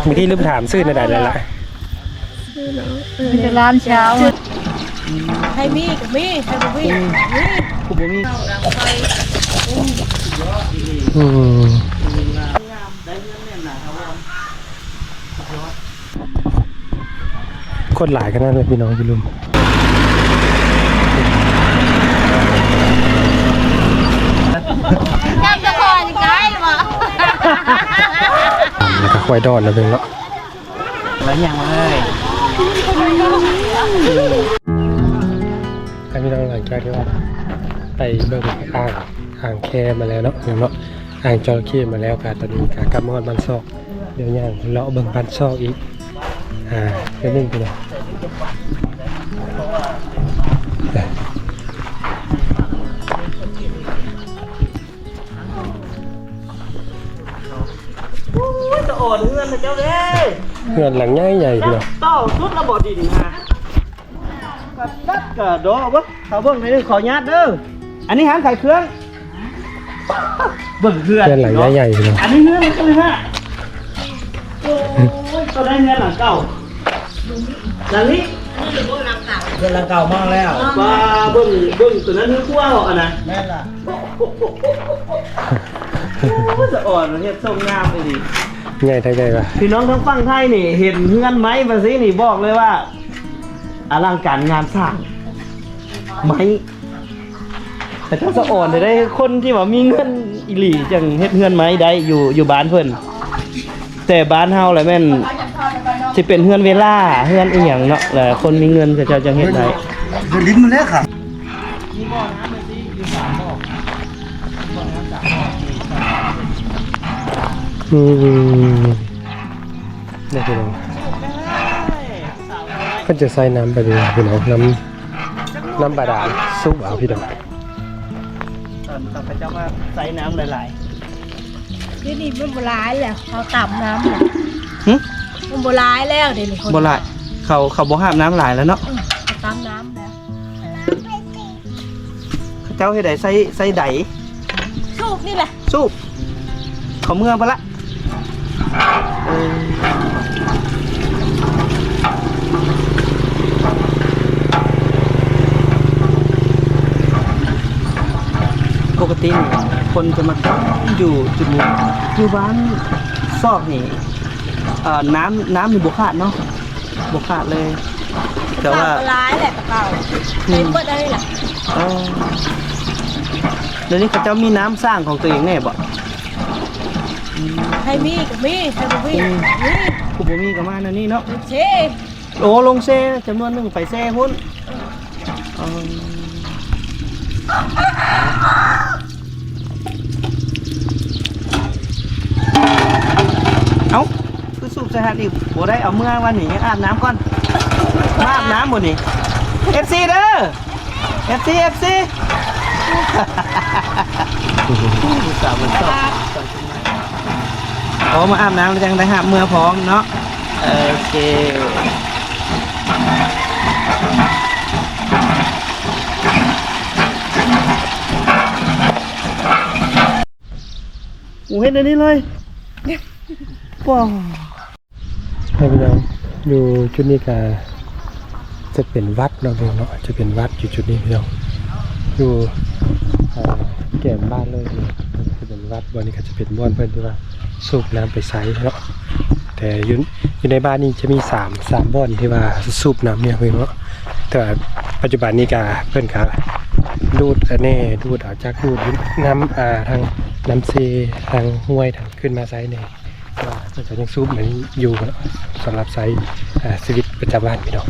ເມື່ອກີ້ລືມຖາມ ຊື່ແນວໃດແລ້ວລະ? ມີແຕ່ຫຼານສາວ ໃຜມີກໍມີ ໃຜບໍ່ມີກໍບໍ່ມີ ຄືບໍ່ມີ ອືມ. ຄົນຫຼາຍຂະໜາດເລີຍພີ່ນ້ອງຢູ່ລຸ່ມ. ແລ້ວກໍຄວາຍດອນລະເບິ່ງເນາະ ແລ້ວຍັງມາເລີຍ. ໃຫ້ພີ່ນ້ອງ ຫຼັງຈາກທີ່ວ່າໄປເບິ່ງອ່າງ ອ່າງແຄມາແລ້ວເນາະ ເນາະ ອ່າງຈໍລະເຂ້ມາແລ້ວ ກະຕອນນີ້ກະກັບມາຮອດບ້ານຊອກ. ດຽວຍ່າງເລາະເບິ່ງບ້ານຊອກອີກ ອ່າ ແປັບໜຶ່ງພີ່ນ້ອງ. ໂອ້ຍ ສະອອນເຮືອນເຈົ້າເດ້ ເຮືອນຫຼັງໃຫຍ່ໆ ພີ່ນ້ອງ ຕໍ່ສຸດລະບໍ່ດິນຫາ ກະດັດກະດໍເບິ່ງ ເຂົ້າເບິ່ງໜ້ອຍໜຶ່ງ ຂໍອະນຸຍາດເດີ. ອັນນີ້ຮ້ານຂາຍເຄື່ອງ ເບິ່ງເຮືອນ ເຮືອນຫຼັງໃຫຍ່ໆ ພີ່ນ້ອງ ອັນນີ້ເຮືອນຫຼັງເກົ່ານະ. ໂອ້ຍ ຕົວໃດເຮືອນຫຼັງເກົ່າ? ຫຼັງນີ້ ເຮືອນຫຼັງເກົ່າມາແລ້ວ ວ່າເບິ່ງ ເບິ່ງຕົວນັ້ນຄືຄົວເຮົາຫັ້ນນະ ແມ່ນລະ. ໂອ້ຍ ສະອອນເຮັດຊົງງາມອີ່ຫຼີ ໃຫຍ່ແທ້ໃຫຍ່ວ່າ ພີ່ນ້ອງທາງຝັ່ງໄທນີ້ ເຫັນເຮືອນໄມ້ວ່າຊີ້ນີ້ ບອກເລີຍວ່າ ອະລັງການງານສ້າງ ໄມ້ ເຂົາເຈົ້າສະອອນແທ້ໃດ໋ ຄົນທີ່ວ່າມີເງິນອີ່ຫຼີຈັ່ງເຮັດເຮືອນໄມ້ໄດ້ ຢູ່ ຢູ່ບ້ານເພິ່ນ. ແຕ່ບ້ານເຮົາລະແມ່ນຊິເປັນເຮືອນເວລາ ເຮືອນອີ່ຫຍັງເນາະ ລະຄົນມີເງິນເຂົາເຈົ້າຈັ່ງເຮັດໄດ້ ເດີນລິນມາແລ້ວຄ່ະ. ອືມ ນີ້ພີ່ນ້ອງ ເພິ່ນຈະໃຊ້ນ້ຳແບບນີ້ພີ່ນ້ອງ ນ້ຳ ນ້ຳບາດານສູບເອົາພີ່ນ້ອງ. ຕອນ ຕອນເຂົາເຈົ້າມາໃຊ້ນ້ຳຫຼາຍໆ ດຽວນີ້ມັນບໍ່ຫຼາຍແລ້ວ ເຂົາຕາມນ້ຳແລ້ວ. ຫຶ? ມັນບໍ່ຫຼາຍແລ້ວດຽວນີ້ ບໍ່ຫຼາຍ ເຂົາ ເຂົາບໍ່ຫາບນ້ຳຫຼາຍແລ້ວເນາະ. ເອີ ເຂົາຕາມນ້ຳແລ້ວ. ເຂົາເຈົ້າເຮັດໃດ ໃຊ້ ໃຊ້ໃດ? ສູບນີ້ແຫຼະ ສູບ ເຂົາເມືອພຸ້ນລະ. ເອີ ປົກກະຕິນີ້ ຄົນຈະມາຢູ່ຈຸດນີ້ ຢູ່ບ້ານຊອກນີ້ ເອີ ນ້ຳ ນ້ຳນີ້ບໍ່ຂາດເນາະ. ບໍ່ຂາດເລີຍ ແຕ່ວ່າ ເຂົາກໍຫຼາຍແຫຼະ ເຂົາ ອືມ ໃຊ້ເບິດເລີຍລະ. ອໍ ດຽວນີ້ເຂົາເຈົ້າມີນ້ຳສ້າງຂອງຕົວເອງແນ່ບໍ່? ໃຜມີກໍມີ ໃຜບໍ່ມີ ອືມ ກໍມີ ຜູ້ບໍ່ມີກໍມາແນວນີ້ເນາະ ໂອເຄ. ໂອ້ ລົງເຊຈຳນວນໜຶ່ງໄປເຊພຸ້ນ. ອໍ ເອົ້າ ຄືສູບໃສ່ຫັ້ນອີກ ບໍ່ໄດ້ເອົາເມືອວັນນີ້ ຍັງອາບນ້ຳກ່ອນ. ມາອາບນ້ຳບໍ່ນີ້ ເອັຟຊີ ເດີ ເອັຟຊີ ເອັຟຊີ ອຸດສ່າຫວັນຊອກ. ອໍ ມາອາບນ້ຳແລ້ວຈັ່ງໄດ້ຫາບເມືອພ້ອມເນາະ. ໂອເຄ ໂອ້ ເຮັດອັນນີ້ເລີຍ ວ້າວ. ໃຫ້ພີ່ນ້ອງ ຢູ່ຈຸດນີ້ກະຈະເປັນວັດເນາະພີ່ນ້ອງເນາະ ຈະເປັນວັດຢູ່ຈຸດນີ້ພີ່ນ້ອງ ຢູ່ ເອີ ແກ້ມບ້ານເລີຍເນາະ ຈະເປັນວັດ. ບ່ອນນີ້ກະຈະເປັນບ່ອນເພິ່ນທີ່ວ່າສູບນ້ຳໄປໃຊ້ເນາະ ແຕ່ຢູ່ ຢູ່ໃນບ້ານນີ້ຈະມີສາມ ສາມບ່ອນທີ່ວ່າສູບນ້ຳນີ້ພີ່ນ້ອງເນາະ. ແຕ່ວ່າປັດຈຸບັນນີ້ກະເພິ່ນກະດູດອັນນີ້ ດູດເອົາ ຈັກດູດນ້ຳ ອ່າ ທາງນ້ຳເຊ ທາງຫ້ວຍ ທາງຂຶ້ນມາໃຊ້ແດ່. ວ່າເພິ່ນກໍຍັງສູບມັນຢູ່ເນາະ ສຳລັບໃຊ້ ເອີ ຊີວິດປະຈຳວັນພີ່ນ້ອງ.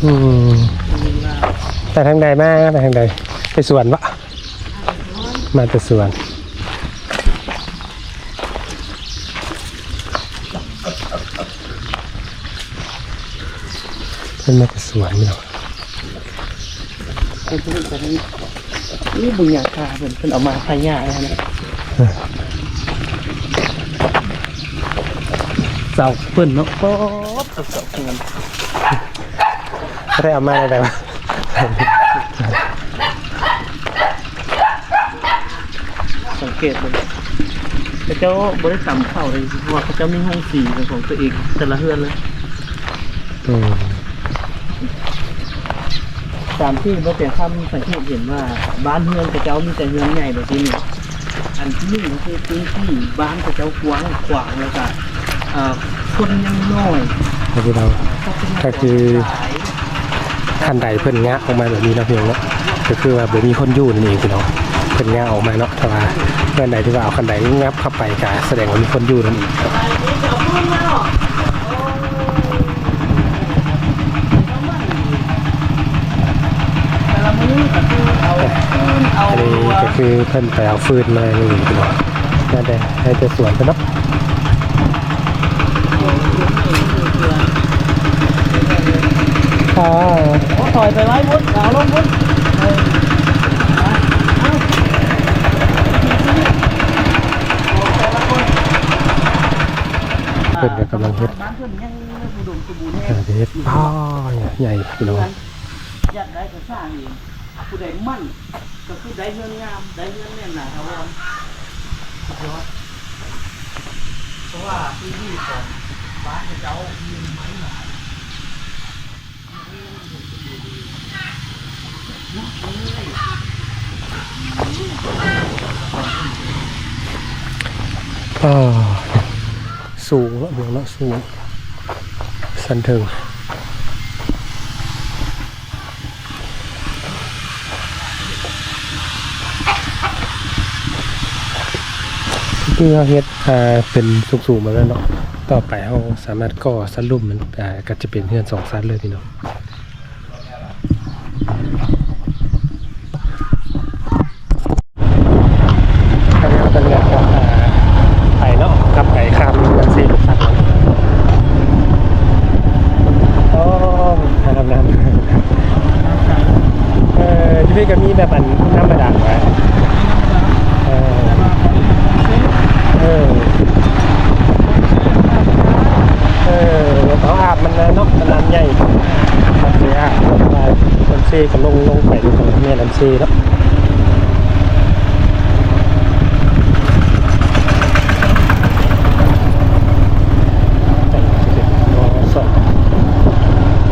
ອືມ ໄປທາງໃດມາ ໄປທາງໃດ? ໄປສວນບໍ? ມາແຕ່ສວນ. ມັນກໍສວນເນາະ ເພິ່ນເຮັດແບບນີ້ ນີ້ບຸນຍາຄາເພິ່ນ ເພິ່ນເອົາມາພາຍາແລ້ວນະ ເສົາເພິ່ນເນາະ ປອດ ເສົາເພິ່ນ ບໍ່ໄດ້ເອົາມາແນວໃດວະ? ສັງເກດເບິ່ງ ເຂົາເຈົ້າບໍ່ໄດ້ຕຳເຂົ້າເດ້ ເພາະວ່າເຂົາເຈົ້າມີໂຮງສີເປັນຂອງຕົວເອງ ແຕ່ລະເຮືອນເລີຍ. ອືມ ຕາມທີ່ບໍ່ແຕ່ຄຳສັງເກດເຫັນວ່າ ບ້ານເຮືອນເຂົາເຈົ້າມີແຕ່ເຮືອນໃຫຍ່ແບບນີ້. ອັນທີໜຶ່ງກໍຄືພື້ນທີ່ບ້ານເຂົາເຈົ້າກວ້າງຂວາງ ແລ້ວກະ ເອີ ຄົນຍັງໜ້ອຍ ກໍຄື ຄັນໃດເພິ່ນຍະອອກມາແບບນີ້ເນາະ ພີ່ນ້ອງເນາະ ກໍຄືວ່າບໍ່ມີຄົນຢູ່ນັ້ນເອງ ພີ່ນ້ອງ ເພິ່ນຍະອອກມາເນາະ. ຖ້າວ່າເຮືອນໃດທີ່ວ່າເອົາຄັນໄດຫຍັບເຂົ້າໄປ ກໍສະແດງວ່າມີຄົນຢູ່ນັ້ນເອງ. ອັນນີ້ກໍຄືເພິ່ນໄປເອົາຟືນມານີ້ພີ່ນ້ອງ ນັ້ນແຫຼະ ໃຫ້ແຕ່ສວນເພິ່ນເນາະ. ອ່າ ໂອ້ ຖອຍໄປໄວ້ພຸ້ນ ເອົາລົງພຸ້ນ ເອີ ໄປ ເອົາ ເພິ່ນກໍກຳລັງເຮັດ ກຳລັງເຮັດ ອໍ ໃຫຍ່ ພີ່ນ້ອງ ຢາກໄດ້ກໍສ້າງເອງ ຜູ້ໃດໝັ້ນ ກໍຄືໄດ້ເຮືອນງາມ ໄດ້ເຮືອນແໜ້ນໜາຖາວອນ ສຸດຍອດ. ເພາະວ່າພື້ນທີ່ຂອງບ້ານເຂົາເຈົ້າມີໄມ້ຫຼາຍ. ອ່າ ສູງເນາະ ເບື້ອງເນາະ ສູງ ຊັ້ນເທິງ. ຄືເຮົາເຮັດ ອ່າ ເປັນສູງໆ ແບບນັ້ນເນາະ ຕໍ່ໄປເຮົາສາມາດກໍ່ຊັ້ນລຸ່ມມັນ ອ່າ ກໍຈະເປັນເຮືອນສອງຊັ້ນເລີຍພີ່ນ້ອງ. ໄປເນາະ ກັບໄປຂ້າມນ້ຳເຊໄປ. ໂອ້ ອາບນ້ຳ ເອີ ຢູ່ພີ້ກໍມີແບບອັນນ້ຳບາດານໄວ້ ເອີ ເອີ ເອີ ເຂົາອາບມັນເນາະ ມັນນ້ຳໃຫຍ່ ມັນຊິອາບ ນ້ຳເຊກໍລົງ ລົງໄປ ແມ່ນ້ຳເຊເນາະ.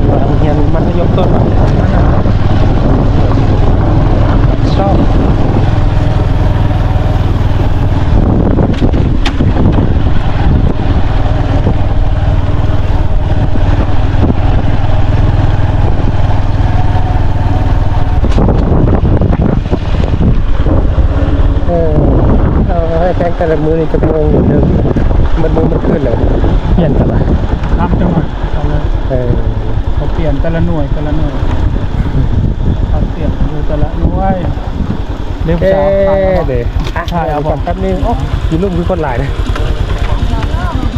ໂຮງຮຽນມັດທະຍົມຕົ້ນ ຊອບ. ເອີ ເອົາໃຫ້ແພງແຕ່ລະມື້ນີ້ຈັກໂມງຢູ່ເດີ ມັນມື້ມັນຄືນແລ້ວ ປ່ຽນຕະຫຼາດ ນັບຈັງຫວະ ເອີ ເຂົາປ່ຽນແຕ່ລະໜ່ວຍ ແຕ່ລະໜ່ວຍ ເຂົາປ່ຽນຢູ່ແຕ່ລະໜ່ວຍ. ເອີ ເດ້ ຖ່າຍເອົາບໍ່? ແປັບໜຶ່ງ ໂອ້ ຢູ່ລຸ່ມຄືຄົນຫຼາຍເດ້.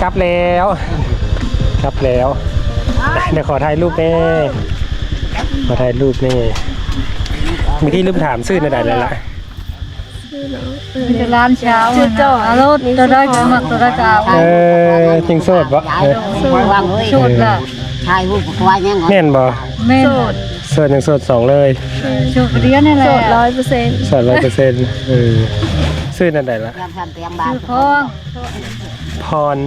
ກັບແລ້ວ ກັບແລ້ວ ດຽວຂໍຖ່າຍຮູບແດ່ ຂໍຖ່າຍຮູບແດ່. ເມື່ອກີ້ລືມຖາມ ຊື້ແນວໃດແລ້ວລະ? ມີແຕ່ຮ້ານເຊົ່າ ຊື້ເຈົ້າ ເອົາໂລດ ໂຕໃດກໍມັກ ໂຕໃດກໍເອົາ. ເອີ ຍັງໂສດບໍ່? ເອີ ໂສດ ໂສດລະ. ຖ່າຍຮູບຄວາຍຍັງ ແມ່ນບໍ່? ແມ່ນ ໂສດ ຍັງໂສດສອງເລີຍ. ໂສດດຽວນີ້ແຫຼະ ໂສດຮ້ອຍເປີເຊັນ ໂສດຮ້ອຍເປີເຊັນ. ເອີ ຊື່ແນວໃດລະ? ຊື່ພອງ ພອນ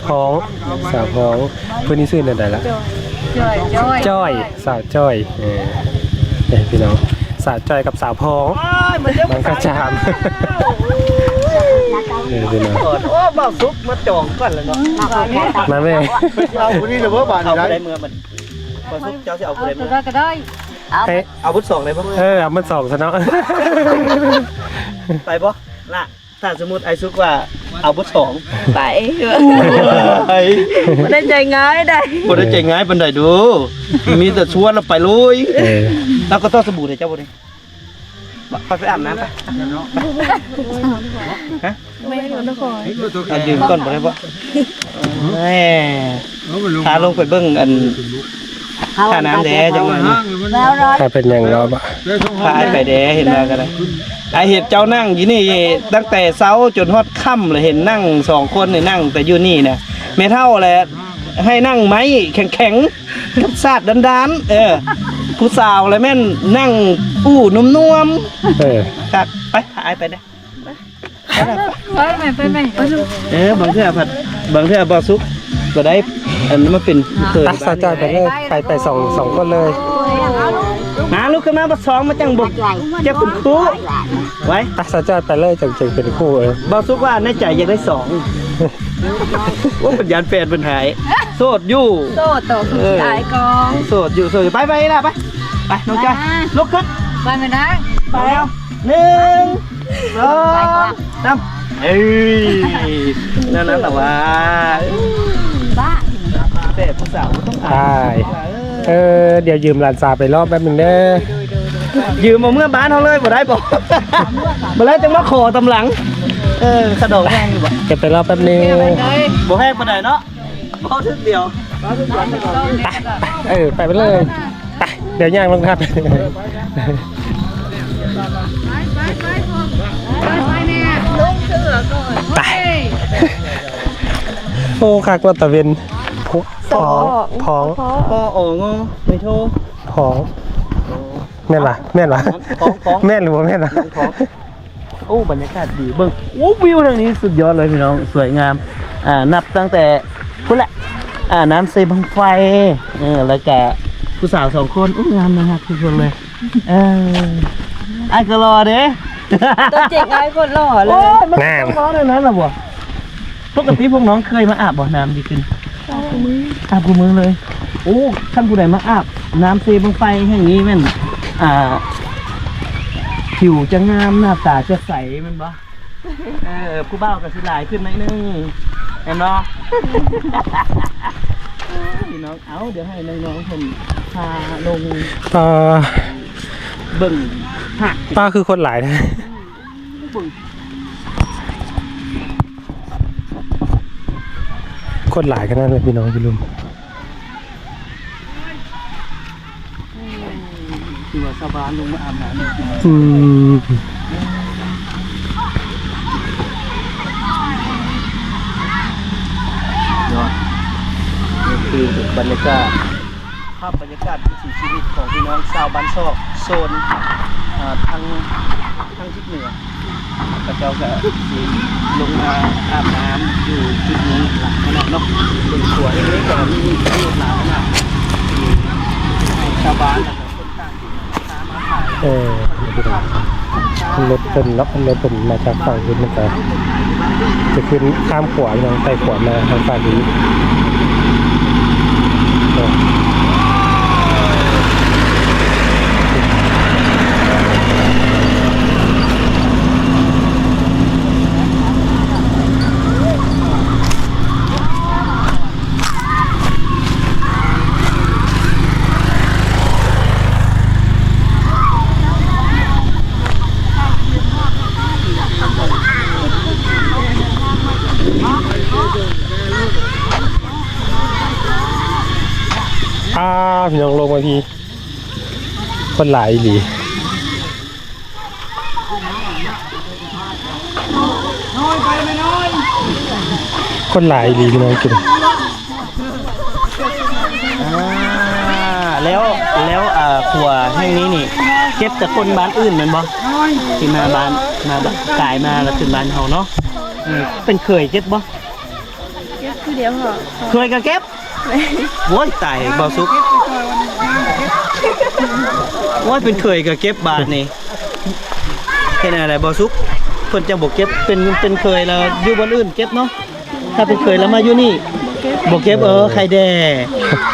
ພອງ ພອງ ສາວພອງ. ຜູ້ນີ້ຊື່ແນວໃດລະ? ຈ້ອຍ ຈ້ອຍ ສາວຈ້ອຍ. ເອີ ເອີ ພີ່ນ້ອງ ສາວຈ້ອຍກັບສາວພອງ ມັນກໍຈາມ. ເອີ ພີ່ນ້ອງ ໂອ້ ບ່າວສຸກມາຈອງກ່ອນແລ້ວເນາະ. ມາແມ່ ຊິເອົາຜູ້ນີ້ລະບໍ່? ບາດນີ້ ເອົາຜູ້ໃດເມືອບັດນີ້? ບ່າວສຸກ ເຈົ້າຊິເອົາຜູ້ໃດເມືອ? ເອົາ ເອົາບຸດສອງໄດ້ບໍ່? ເອີ ເອົາບຸດສອງຊະເນາະ. ໄປບໍ່ລະ? ຖ້າສົມມຸດອ້າຍສຸກວ່າເອົາບຸດສອງ ໄປ ໄປ ບໍ່ໄດ້ໃຈງ່າຍໃດ໋ ບໍ່ໄດ້ໃຈງ່າຍປານໃດດູ ມີແຕ່ຊວນລະໄປເລີຍ. ເອີ ລາວກໍຕໍ່ສະບູໃຫ້ເຈົ້າບໍ່ນີ້? ຂ້ອຍໄປອາບນ້ຳໄປ. ຮະ? ແມ່ນບໍ່? ເອົາຢືມກ່ອນບໍ່ໄດ້ບໍ່? ແໝ່ ພາລົງໄປເບິ່ງອັນ ຄ່ານ້ຳແດ່ ຈັກໜ້ອຍນີ້ ຖ້າເປັນຫຍັງເນາະ ພາອ້າຍໄປແດ່ ເຫັນວ່າກໍໄດ້ ອ້າຍເຫັນເຈົ້ານັ່ງຢູ່ນີ້ຕັ້ງແຕ່ເຊົ້າຈົນຮອດຄ່ຳເລີຍ ເຫັນນັ່ງສອງຄົນນີ້ ນັ່ງແຕ່ຢູ່ນີ້ນະ ແມ່ເຖົ້າແຫຼະ ໃຫ້ນັ່ງໄມ້ແຂງໆ ກັບສາດດ້ານໆ ເອີ ຜູ້ສາວລະແມ່ນນັ່ງອູ່ນຸ່ມໆ ເອີ ຄັກ ໄປ ພາອ້າຍໄປເດີ້ ໄປແມ່ ໄປແມ່ ເອີ ບາງເທື່ອພັດ ບາງເທື່ອບໍ່ສຸກກໍໄດ້ ອັນມາເປັນເຂີຍ ໄປ ສາວຈ້ອຍໄປເລີຍ ໄປ ໄປສອງ ສອງຄົນເລີຍ ມາ ລຸກຂຶ້ນມາ ບັກສອງ ມາຈັ່ງບໍ່ ເຈົ້າເປັນຄູ່ ໄວ້ ໄປ ສາວຈ້ອຍໄປເລີຍ ຈັ່ງ ຈັ່ງເປັນຄູ່ ເອີ ບໍ່ສຸກວ່າໃນໃຈຢາກໄດ້ສອງ ໂອ້ ເພິ່ນຢ້ານແຟນເພິ່ນຫາຍ ໂສດຢູ່ ໂສດ ໂຕສຸດທ້າຍກອງ ເອີ ໂສດຢູ່ ໂສດຢູ່ ໄປ ໄປລະ ໄປ ໄປ ນ້ອງຈ້ອຍ ລຸກຂຶ້ນ ໄປແມ່ນາງ ໄປ ໜຶ່ງ ສອງ ສາມ ເອີຍ ນັ້ນລະວ່າ ບ້າ ແຕ່ຜູ້ສາວບໍ່ຕ້ອງອາຍ ເອີ ດຽວຢືມຫຼານສາວໄປລອບແປັບໜຶ່ງເດີ້ ຢືມເອົາເມືອບ້ານເຮົາເລີຍບໍ່ໄດ້ບໍ່ ບໍ່ແລ້ວຈັ່ງມາຂໍຕຳຫຼັງ ເອີ ຂະດອງແພງຢູ່ບໍ່ ເກັບໄປລອບແປັບໜຶ່ງ ບໍ່ແພງປານໃດເນາະ ເວົ້າເທື່ອດຽວ ໄປ ໄປ ເອີ ໄປ ໄປເລີຍ ໄປ ດຽວຍ່າງລົງທັບ ໄປ ໄປ ໄປ ໄປ ແມ່ ລົງເສືອກ່ອນ ໄປ ໂອ້ ຄັກເນາະຕາເວັນ ພອງ ພອງ ພໍ ງ ໄມໂທ ພອງ ແມ່ນຫວາ ແມ່ນຫວາ ແມ່ນຫຼືບໍ່ແມ່ນຫວາ ໂອ້ ບັນຍາກາດດີ ເບິ່ງ ໂອ້ ວິວທາງນີ້ສຸດຍອດເລີຍພີ່ນ້ອງ ສວຍງາມ ອ່າ ນັບຕັ້ງແຕ່ພຸ້ນແຫຼະ ອ່າ ນ້ຳເຊບັ້ງໄຟ ເອີ ແລ້ວກະຜູ້ສາວສອງຄົນ ໂອ້ ງາມໜ້າຮັກທຸກຄົນເລີຍ ເອີ ອ້າຍກໍຫຼໍ່ເດ້ ຕົວຈິງອ້າຍໂຄດຫຼໍ່ເລີຍ ໂອ້ຍ ມັນຕ້ອງຫຼໍ່ແນວນັ້ນລະບໍ່ ປົກກະຕິພວກນ້ອງເຄີຍມາອາບບໍ່ ນ້ຳຢູ່ທີ່ນີ້ ອາບຄູ່ມື້ ອາບຄູ່ມື້ເລີຍ ໂອ້ ຄັນຜູ້ໃດມາອາບນ້ຳເຊບັ້ງໄຟແຫ່ງນີ້ແມ່ນ ອ່າ ຜິວຈະງາມ ໜ້າຕາຈະໃສແມ່ນບໍ່? ເອີ ຜູ້ບ່າວກໍຊິຫຼາຍຂຶ້ນໜ້ອຍໜຶ່ງ ແມ່ນບໍ່? ພີ່ນ້ອງ ເອົາ ດຽວໃຫ້ນ້ອງໆເພິ່ນພາລົງ ເອີ ເບິ່ງຫາກ ປ້າ ຄືຄົນຫຼາຍແທ້ ເບິ່ງ ຄົນຫຼາຍຂະໜາດເລີຍພີ່ນ້ອງຢູ່ລຸ່ມ ຄືວ່າຊາວບ້ານລົງມາອາບນ້ຳ ອືມ ຍອດ ນີ້ຄືບັນຍາກາດ ພາບບັນຍາກາດວິຖີຊີວິດຂອງພີ່ນ້ອງຊາວບ້ານຊອກໂຊນ ເອີ ທາງ ທາງທິດເໜືອ ເຂົາເຈົ້າກໍຊິລົງມາອາບນ້ຳຢູ່ຈຸດນີ້ຫຼາຍຂະໜາດເນາະ ເປັນຂົວເລັກໆ ກໍມີຫຼາຍຂະໜາດ ທີ່ໃຫ້ຊາວບ້ານ ແລ້ວກໍຄົນຕ່າງຖິ່ນ ເອີ ລົດເພິ່ນເນາະ ລົດເພິ່ນມາຈາກຝັ່ງພຸ້ນ ມັນກະຈະຂຶ້ນຂ້າມຂົວໄປທາງໃຕ້ຂົວມາທາງຝັ່ງນີ້ ເອີ. ອ້າວ ພີ່ນ້ອງ ລົງມາພີ້ ຄົນຫຼາຍອີ່ຫຼີ. ຄົນຫຼາຍອີ່ຫຼີພີ່ນ້ອງ ກິນ ອ່າ ແລ້ວ ແລ້ວ ອ່າ ຂົວແຫ່ງນີ້ນີ້ ເກັບແຕ່ຄົນບ້ານອື່ນແມ່ນບໍ່? ທີ່ມາບ້ານ ມາກາຍມາແລ້ວຂຶ້ນບ້ານເຮົາເນາະ ເອີ ເປັນເຂີຍເກັບບໍ່? ເກັບຄືດຽວພໍ ເຂີຍກໍເກັບ ໂອ້ຍ ຕາຍ ເບົາສຸກ ໂອ້ຍ ເປັນເຂີຍກໍເກັບບາດນີ້ ເຮັດແນວໃດເບົາສຸກ ເພິ່ນຈັ່ງບໍ່ເກັບ ເປັນ ເປັນເຂີຍແລ້ວຢູ່ບ່ອນອື່ນເກັບເນາະ ຖ້າເປັນເຂີຍແລ້ວມາຢູ່ນີ້ ບໍ່ເກັບ ເອີ ໄຄແດ່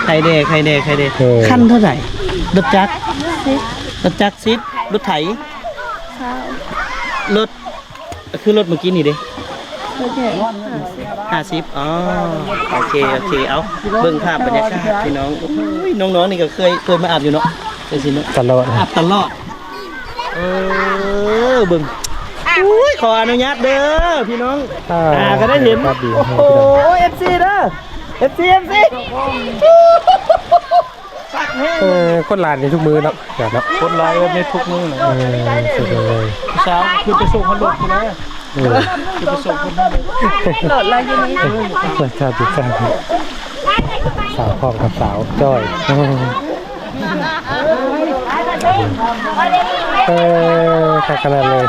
ໄຄແດ່ ໄຄແດ່ ໄຄແດ່ ເອີ ຄັນເທົ່າໃດ? ລົດຈັກ ສິບ ລົດຈັກສິບ ລົດໄຖ ຊາວ ລົດ ຄືລົດມື້ກີ້ນີ້ເດ້ ລົດໃຫຍ່ ຫ້າສິບ ຫ້າສິບ ອໍ ໂອເຄ ໂອເຄ ເອົາ ເບິ່ງພາບບັນຍາກາດພີ່ນ້ອງ ໂອ້ຍ ນ້ອງໆນີ້ກໍເຄີຍ ເຄີຍມາອາບຢູ່ເນາະ ຈັ່ງຊີ້ເນາະ ຕະຫຼອດ ອາບຕະຫຼອດ ເອີ ເບິ່ງ ໂອ້ຍ ຂໍອະນຸຍາດເດີພີ່ນ້ອງ ອ່າ ອ່າ ກໍໄດ້ເຫັນ ໂອ້ໂຫ ເອັຟຊີເດີ ເອັຟຊີ ເອັຟຊີ ຄັກ ເອີ ຄົນຫຼາຍໃນທຸກມື້ເນາະ ເນາະ ຄົນຫຼາຍໃນທຸກມື້ເລີຍ ເອີ ສຸດຍອດເລີຍ ສາວຂຶ້ນໄປສົ່ງຮອດລົດພຸ້ນແຫຼະ ເອີ ຂຶ້ນໄປສົ່ງຄົນຮອດລົດ ລົດລາວຢູ່ນີ້ ເອີ ສາວ ສາວພ້ອມກັບສາວຈ້ອຍ ເອີ ຄັກຂະໜາດເລີຍ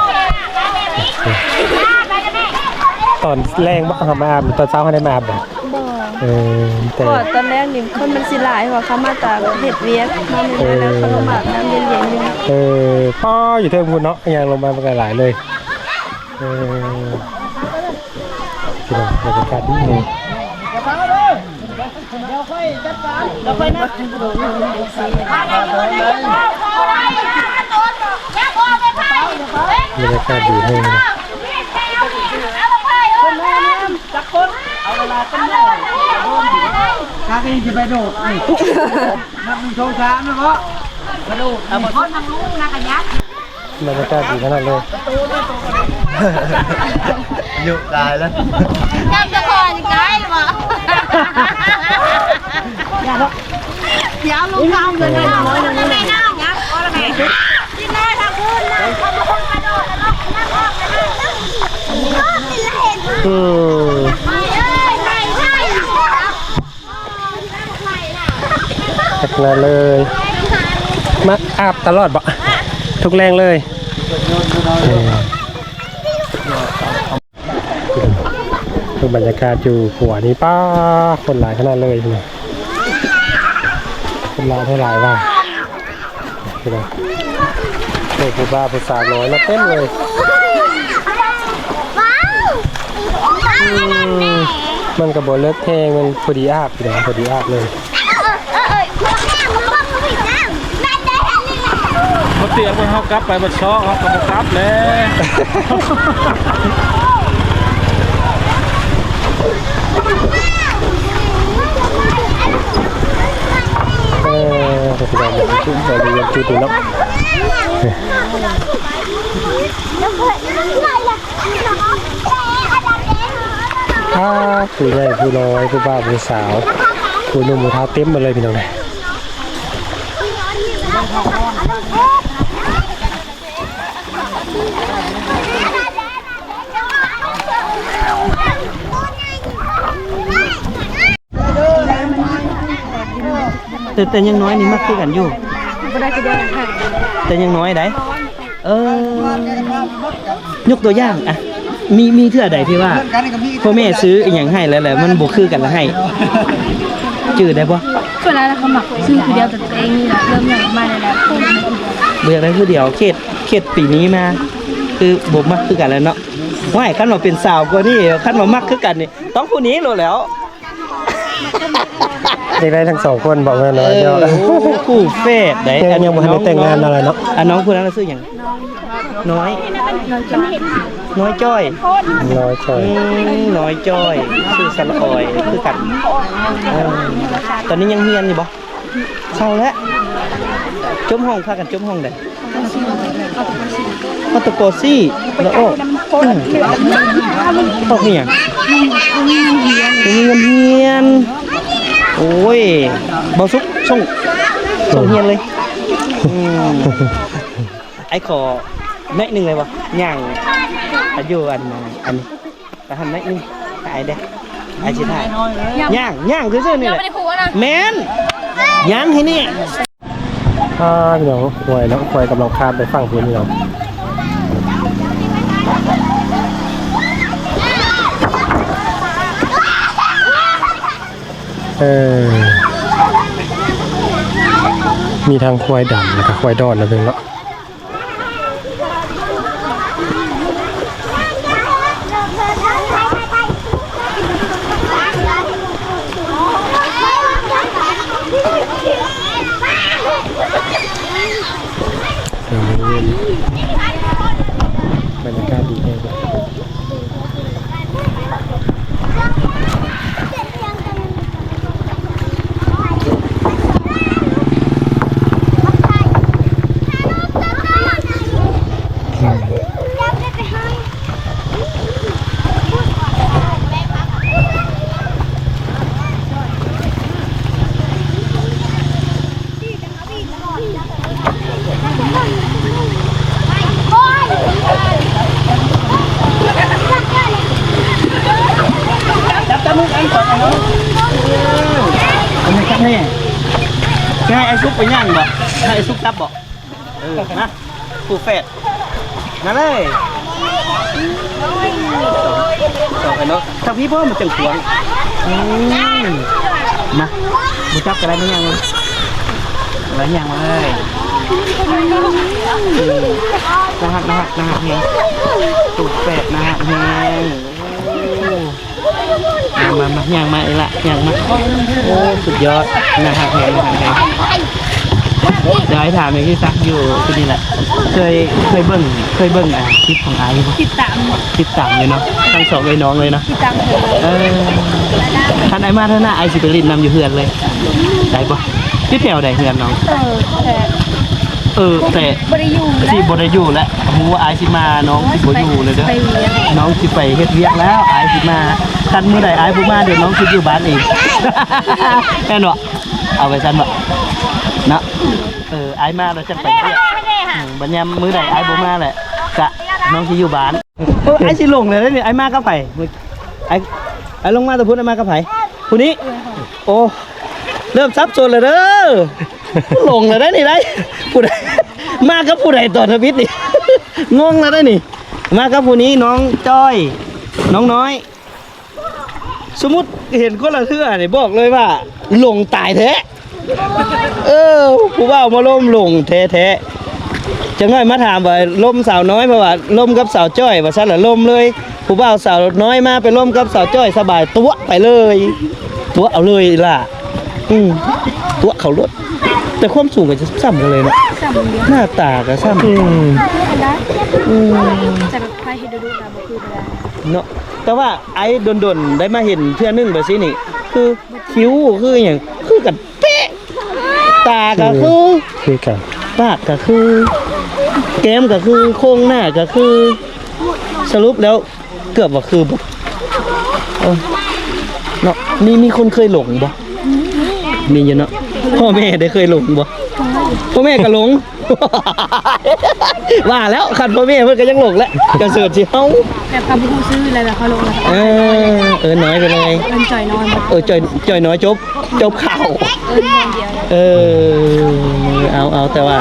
ຕອນແລງບໍ່ ເຮົາມາອາບ ຕອນເຊົ້າເຮົາໄດ້ມາອາບບໍ່? ບໍ່ ເອີ ແຕ່ ເພາະວ່າຕອນແລງນີ້ຄົນມັນຊິຫຼາຍ ເພາະວ່າເຂົາມາຕາເຮັດວຽກ ມາເຮັດວຽກແລ້ວ ເອີ ເຂົາລົງມາອາບນ້ຳເຢັນໆຢູ່ ເອີ ປ້າ ຢູ່ເທິງພຸ້ນເນາະ ຍ່າງລົງມາມັນກໍຫຼາຍເລີຍ ເອີ ພີ່ນ້ອງ ບັນຍາກາດດີ ບັນຍາກາດດີແຮງເນາະ ຈັກຄົນ ເອົາເວລາຈັກໜ້ອຍ ກະຍັງຊິໄປໂດດ ນັບໜຶ່ງ ສອງ ສາມ ແລ້ວເນາະ ກະໂດດ ເອົາບໍ່ ຄົນທາງລຸງນະກະຍັກ ບັນຍາກາດດີຂະໜາດເລີຍ ອາຍຸຫຼາຍແລ້ວ ເຈົ້າຈະຂໍໃກ້ບໍ່? ດຽວລົງເອົາເງິນໃຫ້ນ້ອຍໜຶ່ງ ນ້ອຍທາງພຸ້ນ ອືມ ຄັກຂະໜາດເລີຍ ມາອາບຕະຫຼອດບໍ່? ທຸກແລງເລີຍ ເອີ ເບິ່ງບັນຍາກາດຢູ່ຂົວນີ້ ປ້າ ຄົນຫຼາຍຂະໜາດເລີຍ ຄົນຫຼາຍແທ້ຫຼາຍວ່າ ພີ່ນ້ອງ ໂອ້ ຜູ້ບ່າວຜູ້ສາວນ້ອຍມາເຕັມເລີຍ ອືມ ມັນກໍບໍ່ເລິກແຮງ ມັນພໍດີອາບ ພີ່ນ້ອງ ພໍດີອາບເລີຍ ບໍ່ຕຽມວ່າເຮົາກັບໄປບັດຊອກ ເຮົາກໍບໍ່ກັບແຫຼະ ເອີ ກໍຊິໄດ້ເປັນຈຸດ ໄດ້ເປັນຈຸດເນາະ ອ່າ ຜູ້ໃຫຍ່ຜູ້ນ້ອຍ ຜູ້ບ່າວຜູ້ສາວ ຜູ້ໜຸ່ມຜູ້ເຖົ້າ ເຕັມໝົດເລີຍພີ່ນ້ອງເອີຍ. ແຕ່ ແຕ່ຍັງນ້ອຍນີ້ມັກຄືກັນຢູ່ ບໍ່ໄດ້ຄືດຽວກັນ ແຕ່ຍັງນ້ອຍໃດ໋. ເອີ ຍົກຕົວຢ່າງ ອ່ະ ມີ ມີເທື່ອໃດທີ່ວ່າພໍ່ແມ່ຊື້ອີ່ຫຍັງໃຫ້ແລ້ວ ແລ້ວມັນບໍ່ຄືກັນແລ້ວໃຫ້ ຈື່ໄດ້ບໍ່? ສ່ວນຫຼາຍແລ້ວເຂົາມັກຊື້ຄືດຽວ ແຕ່ໂຕເອງນີ້ແຫຼະ ເລີ່ມຢາກໄດ້ຫຼາຍໆ ບໍ່ຢາກໄດ້ຄືດຽວ. ເຂດ ເຂດປີນີ້ມາ ຄືບໍ່ມັກຄືກັນແລ້ວເນາະ. ໂອ້ຍ ຄັນວ່າເປັນສາວກວ່ານີ້ ຄັນວ່າມັກຄືກັນນີ້ ຕ້ອງຜູ້ນີ້ໂລດແລ້ວ. ຢາກໄດ້ທັງສອງຄົນ ບອກແມ່ນວ່າ ເອີ ເນາະ ຄູ່ແຝດໃດ໋. ຍັງ ຍັງບໍ່ທັນໄດ້ແຕ່ງງານເນາະ ນ້ອງ ອັນນ້ອງຜູ້ນັ້ນລະຊື່ຫຍັງ? ນ້ອຍ ນ້ອຍຈ້ອຍ ນ້ອຍຈ້ອຍ ອືມ ນ້ອຍຈ້ອຍ ຊື່ສະຫຼະອອຍຄືກັນ. ເອີ ຕອນນີ້ຍັງຮຽນຢູ່ບໍ່? ເຊົາແລ້ວ ຈົບຫ້ອງ ພາກັນຈົບຫ້ອງໃດ? ຮອດແຕ່ ປໍສີ່ ແລ້ວອອກ ອອກເຮັດຫຍັງ? ໄປໂຮງຮຽນ ໂອ້ຍ ບໍ່ສຸກ ສົ່ງ ສົ່ງຮຽນເລີຍ. ອືມ ອ້າຍຂໍໜ້ອຍໜຶ່ງໄດ້ບໍ່? ຍ່າງ ອາ ຢູ່ອັນ ອັນ ໄປຫັ້ນໜ້ອຍໜຶ່ງ ຖ່າຍເດ້ ອ້າຍຊິຖ່າຍ. ຍ່າງ ຍ່າງຊື່ໆນີ້ແຫຼະ ແມ່ນ ຍ່າງໃຫ້ນີ້. ອ່າ ພີ່ນ້ອງ ຄວາຍເນາະ ຄວາຍກຳລັງຄານໄປຝັ່ງພຸ້ນພີ່ນ້ອງ. ເອີ ມີທັງຄວາຍດຳ ແລ້ວກໍຄວາຍດອນນະເພິ່ນເນາະ. ບັນຍາກາດດີແຮງ. ອັນນີ້ຄັກແນ່ ຊິໃຫ້ອ້າຍສຸກໄປຍ່າງບໍ່? ໃຫ້ອ້າຍສຸກຈັບບໍ່? ເອີ ມາ ຄູ່ແຝດ ມາເລີຍ ສອງ ສອງອັນເນາະ ທາງພີ້ບໍ່ ມັນຈັ່ງຂວາງ ອືມ ມາ ບໍ່ຈັບກໍໄດ້ ມາຍ່າງມາ ມາຍ່າງມາເລີຍ ອືມ ໜ້າຮັກ ໜ້າຮັກ ໜ້າຮັກແຮງ ຕູ້ແຝດໜ້າຮັກແຮງ ໂອ້ ມາ ມາ ມາ ຍ່າງມາອີກລະ ຍ່າງມາ ໂອ້ ສຸດຍອດ ໜ້າຮັກແຮງ ໜ້າຮັກແຮງ ດຽວອ້າຍຖາມອີກ ທີ່ຊັກຢູ່ທີ່ນີ້ແຫຼະ ເຄີຍ ເຄີຍເບິ່ງ ເຄີຍເບິ່ງ ອ່າ ຄລິບຂອງອ້າຍຢູ່ບໍ່? ຕິດຕາມ ຕິດຕາມຢູ່ເນາະ ທັງສອງເອື້ອຍນ້ອງເລີຍເນາະ ຕິດຕາມເພິ່ນ ເອີ ຄັນອ້າຍມາເທື່ອໜ້າ ອ້າຍຊິໄປຫຼິ້ນນຳຢູ່ເຮືອນເລີຍ ໄດ້ບໍ່? ຢູ່ແຖວໃດເຮືອນນ້ອງ? ເອີ ແຕ່ ເອີ ແຕ່ ບໍ່ໄດ້ຢູ່ແລ້ວ ຊິບໍ່ໄດ້ຢູ່ແລ້ວ ຮູ້ວ່າອ້າຍຊິມາ ນ້ອງຊິບໍ່ຢູ່ແລ້ວເດີ ໄປວຽກ ນ້ອງຊິໄປເຮັດວຽກແລ້ວ ອ້າຍຊິມາ ຄັນມື້ໃດອ້າຍບໍ່ມາ ດຽວນ້ອງຊິຢູ່ບ້ານເອງ ແມ່ນບໍ່? ເອົາໄວ້ຊັ້ນບໍ່? ເນາະ ເອີ ອ້າຍມາແລ້ວຈັ່ງໄປວຽກ ອືມ ບັດຍາມມື້ໃດອ້າຍບໍ່ມາແຫຼະ ກະນ້ອງຊິຢູ່ບ້ານ ໂອ້ ອ້າຍຊິຫຼົງແລ້ວເດ້ນີ້ ອ້າຍມາກັບໃຜ? ອ້າຍ ອ້າຍລົງມາແຕ່ພຸ້ນ ອ້າຍມາກັບໃຜ? ຜູ້ນີ້ ໂອ້ ເລີ່ມສັບສົນແລ້ວເດີ ຫຼົງແລ້ວໄດ໋ນີ້ໄດ໋ ຜູ້ໃດ ມາກັບຜູ້ໃດຕອນທຳອິດນີ້ ງົງແລ້ວໄດ໋ນີ້ ມາກັບຜູ້ນີ້ ນ້ອງຈ້ອຍ ນ້ອງນ້ອຍ ສົມມຸດເຫັນຄົນລະເທື່ອນີ້ ບອກເລີຍວ່າຫຼົງຕາຍແທ້ ເອີ ຜູ້ບ່າວມາລົມຫຼົງແທ້ໆ ຈັກໜ້ອຍມາຖາມວ່າລົມສາວນ້ອຍ ເພາະວ່າລົມກັບສາວຈ້ອຍ ວ່າຊັ້ນລະ ລົມເລີຍ ຜູ້ບ່າວສາວນ້ອຍມາໄປລົມກັບສາວຈ້ອຍ ສະບາຍ ຕົວະໄປເລີຍ ຕົວະເອົາເລີຍລະ ອືມ ຕົວະເຂົາໂລດ ແຕ່ຄວາມສູງກໍຈະສ່ຳກັນເລີຍເນາະ ສ່ຳເລີຍ ໜ້າຕາກໍສ່ຳ ອືມ ຄືກັນໄດ໋ ອືມ ແຕ່ແບບໃຜເຮັດດຸໆນະ ບໍ່ຄືກັນໄດ໋ ເນາະ ແຕ່ວ່າອ້າຍດົນໆໄດ້ມາເຫັນເທື່ອໜຶ່ງແບບຊີ້ນີ້ ຄືຄິ້ວຄືຫຍັງ ຄືກັນເປະ ຕາກໍຄື ຄື ຄືກັນ ປາກກໍຄື ແກ້ມກໍຄື ໂຄງໜ້າກໍຄື ສະຫຼຸບແລ້ວເກືອບວ່າຄືເບິດ ເອີ ເນາະ ມີ ມີຄົນເຄີຍຫຼົງບໍ່? ມີຢູ່ເນາະ ພໍ່ແມ່ໄດ້ເຄີຍຫຼົງບໍ່? ພໍ່ແມ່ກໍຫຼົງ ວ່າແລ້ວ ຄັນພໍ່ແມ່ເພິ່ນກໍຍັງຫຼົງແຫຼະ ກະເສີດຊິເຮົາ ແບບເຂົາບໍ່ຮູ້ຊື່ແລ້ວ ແບບເຂົາຫຼົງແລ້ວ ເອີ ເອີ ນ້ອຍໄປເລີຍ ເອີ້ນຈ່ອຍນ້ອຍ ເອີ ຈ່ອຍ ຈ່ອຍນ້ອຍ ຈົບ ຈົບຂ່າວ ເອີ ເອີ ເອົາ ເອົາ ແຕ່ວ່າ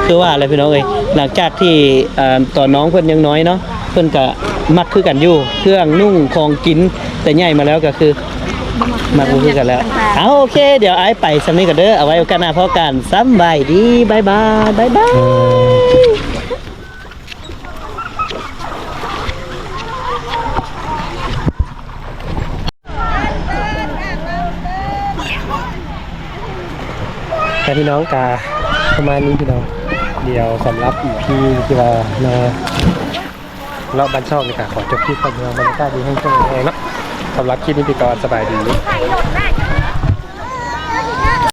ຄືວ່າແຫຼະພີ່ນ້ອງເອີຍ ຫຼັງຈາກທີ່ ເອີ ຕອນນ້ອງເພິ່ນຍັງນ້ອຍເນາະ ເພິ່ນກະມັກຄືກັນຢູ່ ເຄື່ອງນຸ່ງຂອງກິນ ແຕ່ໃຫຍ່ມາແລ້ວກໍຄື ມັກບໍ່ຄືກັນແລ້ວ ເອົາ ໂອເຄ ດຽວອ້າຍໄປສ່ຳນີ້ກ່ອນເດີ ເອົາໄວ້ໂອກາດໜ້າພໍ້ກັນ ສຳບາຍດີ ບາຍບາຍ ບາຍບາຍ ແຕ່ພີ່ນ້ອງກະປະມານນີ້ພີ່ນ້ອງ ດຽວສຳລັບອີພີທີ່ວ່າມາເລາະບ້ານຊອກນີ້ກະຂໍຈົບຄລິບກ່ອນພີ່ນ້ອງ ບັນຍາກາດດີແຮງຊ່ວງແລງເນາະ ສຳລັບຄລິບນີ້ໄປກ່ອນ ສະບາຍດີ.